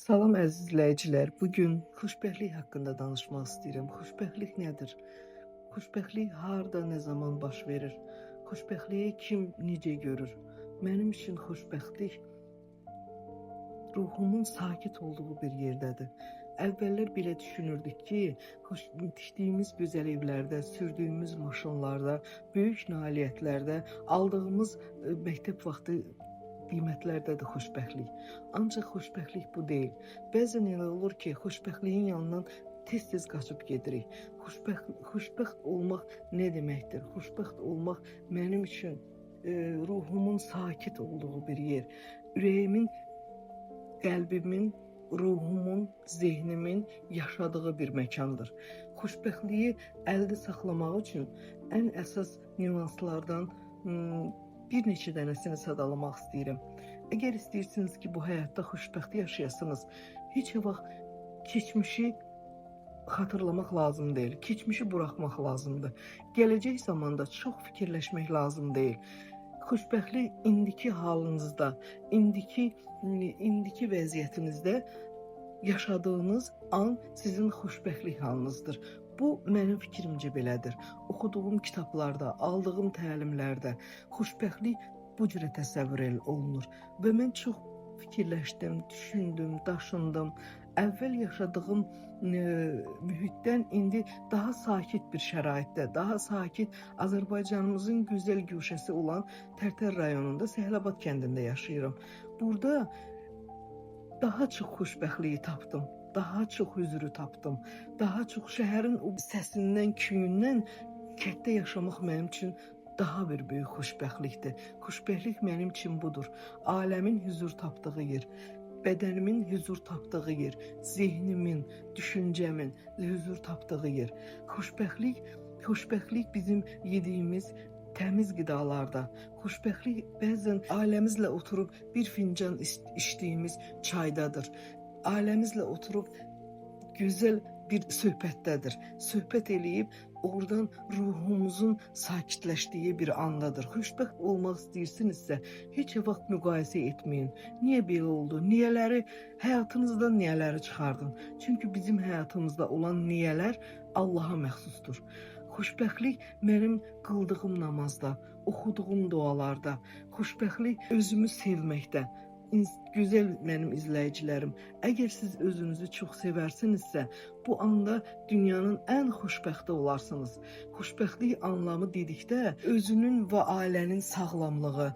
Salam əziz izləyicilər. Bu gün xoşbəxtlik haqqında danışmaq istəyirəm. Xoşbəxtlik nədir? Xoşbəxtlik harda, nə zaman baş verir? Xoşbəxtliyi kim necə görür? Mənim üçün xoşbəxtlik ruhumun sakit olduğu bir yerdədir. Əvvəllər belə düşünürdük ki, tikdiyimiz gözəl evlərdə, sürdüyümüz maşınlarda, böyük nailiyyətlərdə, aldığımız məktəb vaxtı qiymətlərdədir xoşbəxtlik. Ancaq xoşbəxtlik bu deyil. Bəzən elə olur ki, xoşbəxtliyin yanından tez-tez qaçıb gedirik. Xoşbəxt olmaq nə deməkdir? Xoşbəxt olmaq mənim üçün ruhumun sakit olduğu bir yer. Ürəyimin, qəlbimin, ruhumun, zehnimin yaşadığı bir məkandır. Xoşbəxtliyi əldə saxlamaq üçün ən əsas nüanslardan bir neçə dənəsini sadalamaq istəyirəm. Əgər istəyirsiniz ki, bu həyatda xoşbəxt yaşayasınız, heç vaxt keçmişi xatırlamaq lazım deyil. Keçmişi buraxmaq lazımdır. Gələcək zamanda çox fikirləşmək lazım deyil. Xoşbəxtlik indiki halınızda, indiki vəziyyətinizdə yaşadığınız an sizin xoşbəxtlik halınızdır. Bu mənim fikrimcə belədir. Oxuduğum kitablarda, aldığım təlimlərdə xoşbəxtlik bu cürə təsəvvür olunur və mən çox fikirləşdim, düşündüm, daşındım. Əvvəl yaşadığım mühitdən indi daha sakit bir şəraitdə, daha sakit Azərbaycanımızın gözəl guşəsi olan Tərtər rayonunda Səhlabad kəndində yaşayıram. Burada daha çox xoşbəxtliyi tapdım, daha çox hüzuru tapdım, daha çox şəhərin o səsindən, küyündən kənddə yaşamaq mənim üçün daha bir böyük xoşbəxtlikdir. Xoşbəxtlik mənim üçün budur. Aləmin hüzur tapdığı yer, bədənimin hüzur tapdığı yer, zehnimin, düşüncəmin hüzur tapdığı yer. Xoşbəxtlik bizim yediyimiz təmiz qidalarda. Xoşbəxtlik bəzən ailəmizlə oturub bir fincan içdiyimiz çaydadır. Ailəmizlə oturub gözəl bir söhbətdədir. Söhbət eləyib oradan ruhumuzun sakitləşdiyi bir andadır. Xoşbəxt olmaq istəyirsinizsə, heç vaxt müqayisə etməyin. Niyə belə oldu? Niyələri həyatınızdan niyələri çıxardın. Çünki bizim həyatımızda olan niyələr Allaha məxsusdur. Xoşbəxtlik mənim qıldığım namazda, oxuduğum dualarda, xoşbəxtlik özümü sevməkdə. Gözəl mənim izləyicilərim, əgər siz özünüzü çox sevərsinizsə, bu anda dünyanın ən xoşbəxti olarsınız. Xoşbəxtlik anlamı dedikdə özünün və ailənin sağlamlığı,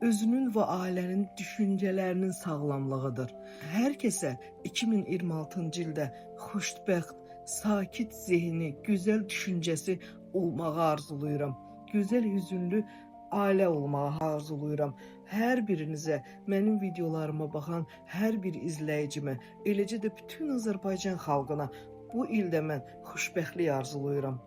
özünün və ailənin düşüncələrinin sağlamlığıdır. Hər kəsə 2026-cı ildə xoşbəxt, sakit zehni, gözəl düşüncəsi olmağı arzulayıram. Gözəl, hüzünlü ailə olmağı arzulayıram. Hər birinizə, mənim videolarıma baxan hər bir izləyicimə, eləcə də bütün Azərbaycan xalqına bu ildə mən xoşbəxtlik arzulayıram.